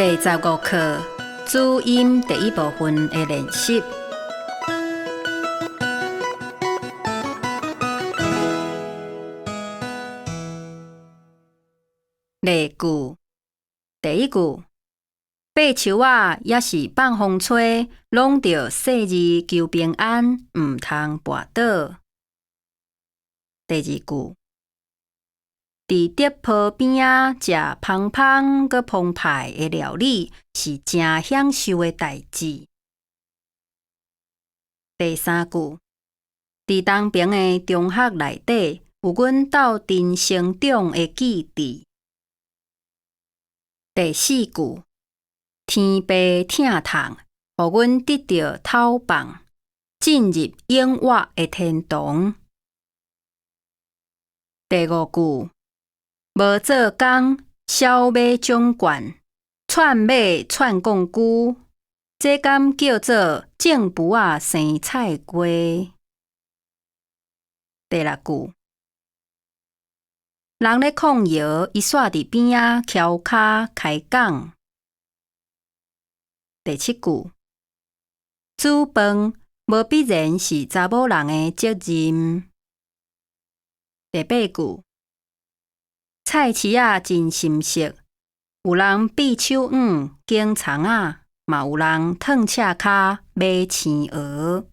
第十五課注音第一部分的練習。例句，第一句，爬樹仔抑是放風吹，攏著細膩求平安，毋通跋倒。第二句，佇竹坡邊仔食芳芳閣澎湃的料理，是誠享受的代誌。第三句，佇東平的中學內底，有阮鬥陣成長的記憶。第四句，天父疼痛，予阮得著透放，進入永活的天堂。第五句，無做工，痟馬掌權，串馬串貢龜，這敢叫做種匏仔生菜瓜？第六句，人咧控藥，伊煞佇邊仔蹺跤開講。第七句，煮飯無必然是查某人的責任。第八句，菜市仔真心熟，有人閉手腕揀蔥仔，嘛有人褪赤跤買青蚵。